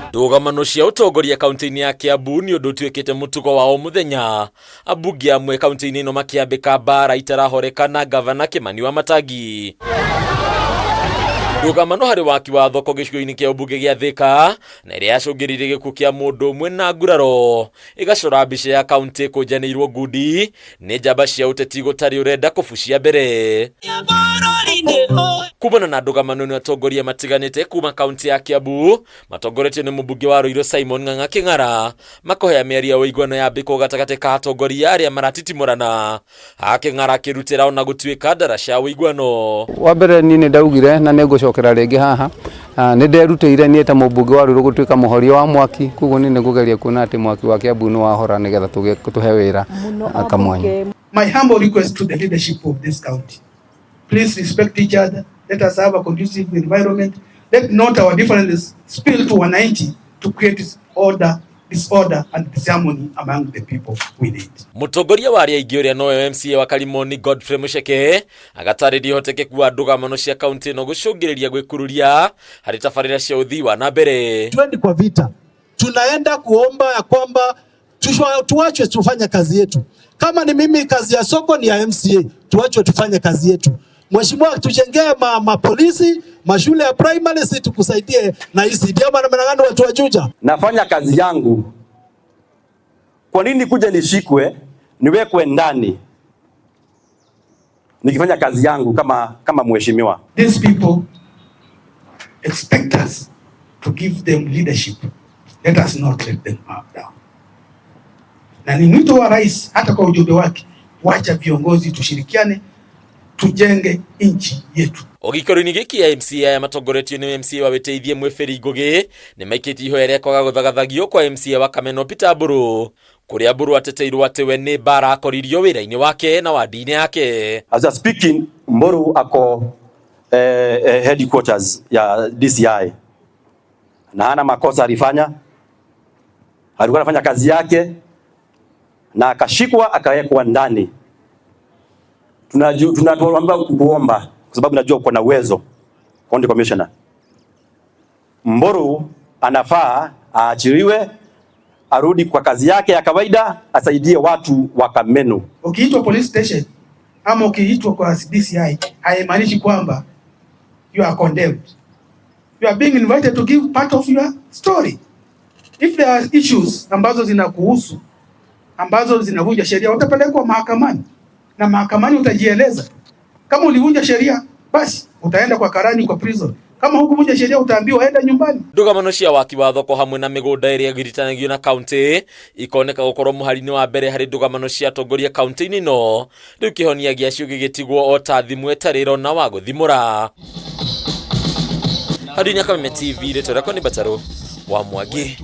Ndũgamano cia ũtongoria kaunti-inĩ ya Kiambu nĩ ũndũ ũtuĩkĩte mũtugo wa o mũthenya. Ambunge amwe kaunti-inĩ ĩno makĩambĩka mbara itarahoreka na ngavana Kĩmani wa Matangi. Ndũgamano harĩ waki wa thoko gĩcigo-inĩ kĩa ũmbunge gĩa Thĩka na ĩrĩa yacũngĩrĩirie gĩkuũ kĩa mũndũ ũmwe na nguraro ĩgacora mbica ya kaunti ĩkũnjanĩirwo ngundi nĩ njamba cia ũteti gũtarĩ ũrenda kũbucia mbere. Kumana na ndũgamano ĩno atongoria matiganĩte kuma kaunti ya Kiambu matongoretio nĩ mũmbunge wa Ruiru Simon Ng'ang'a Kĩng'ara makohea mĩario ya ũiguano yambĩkwo gatagatĩ ka atongoria arĩa maratitimũrana. Haha Kĩng'ara akĩrutĩra ona gũtuĩka ndaraca ya ũiguano. Wa mbere niĩ nĩ ndaugire na nĩ ngũcokera rĩngĩ haha, nĩ nderutĩire niĩ ta mũmbunge wa Ruiru gũtuĩka mũhoria wa mwaki, koguo niĩ nĩ ngũgeria kuona atĩ mwaki wa Kiambu nĩ wahora nĩgetha tũhe wĩra kamwanya. My humble request to the leadership of this county, please respect each other, let us have a conducive environment, let not our differences spill to wananchi to create order, disorder and disharmony among the people we lead. Mũtongoria wa arĩa aingĩ ũrĩa nowe MCA wa Karimoni Godfrey Mucheke agatarĩria ũhotekeku wa ndũgamano cia kaunti ĩno gũcũngĩrĩria gwĩkururia harĩ tabarĩra cia ũthii wa na mbere. Twendi kwa vita, tunaenda kuomba ya kwamba tuachwe tufanye kazi yetu. Kama ni mimi kazi ya soko ni ya MCA, tuachwe tufanye kazi yetu. Mheshimiwa, tujengee mapolisi, mashule ya primary, si tukusaidie na ECD ama namna gani watu wa Juja? Nafanya kazi yangu. Kwa nini kuja nishikwe niwekwe ndani nikifanya kazi yangu kama mheshimiwa? These people expect us to give them leadership. Let us not let them down. Na ni mwito wa rais hata kwa ujumbe wake, wacha viongozi tushirikiane tujenge nchi yetu. O gĩikaro-inĩ gĩkĩ MCA aya matongoretio nĩ MCA wa Wĩteithie Mwĩbĩri Ngũgĩ nĩ maikĩtie ihoya rĩa kwaga gũthagathagio kwa MCA wa Kameno Peter Mburu kũrĩa Mburu ateteirwo atĩ we nĩ mbara akoririo wĩra-inĩ wake na wandi-inĩ yake. As we are speaking, Mburu ako headquarters ya DCI na hana makosa alifanya, alikuwa anafanya kazi yake na akashikwa akawekwa ndani. Tunatuomba kuomba kwa sababu najua uko na uwezo, County Commissioner. Mburu anafaa aachiliwe arudi kwa kazi yake ya kawaida, asaidie watu wa Kameno. Ukiitwa police station ama ukiitwa kwa DCI haimaanishi kwamba you are condemned. You are being invited to give part of your story. If there are issues ambazo zinakuhusu ambazo zinavunja sheria, utapelekwa mahakamani na mahakamani utajieleza. Kama ulivunja sheria, basi utaenda kwa karani, kwa prison. Kama hukuvunja sheria, utaambiwa enda nyumbani. Ndũgamano cia waki wa thoko hamwe na mĩgũnda ĩrĩa ĩgiritanagio na kaunti ikoneka gũkorwo mũhari-inĩ wa mbere harĩ ndũgamano cia atongoria kaunti-inĩ ĩno. Rĩu kĩhonia gĩacio gĩgĩtigwo o ta thimũ ĩtarĩ ĩrona wa gũthimũra. Harĩ Kameme TV, rĩtwa rĩakwa nĩ Batarũ wa Mwangi.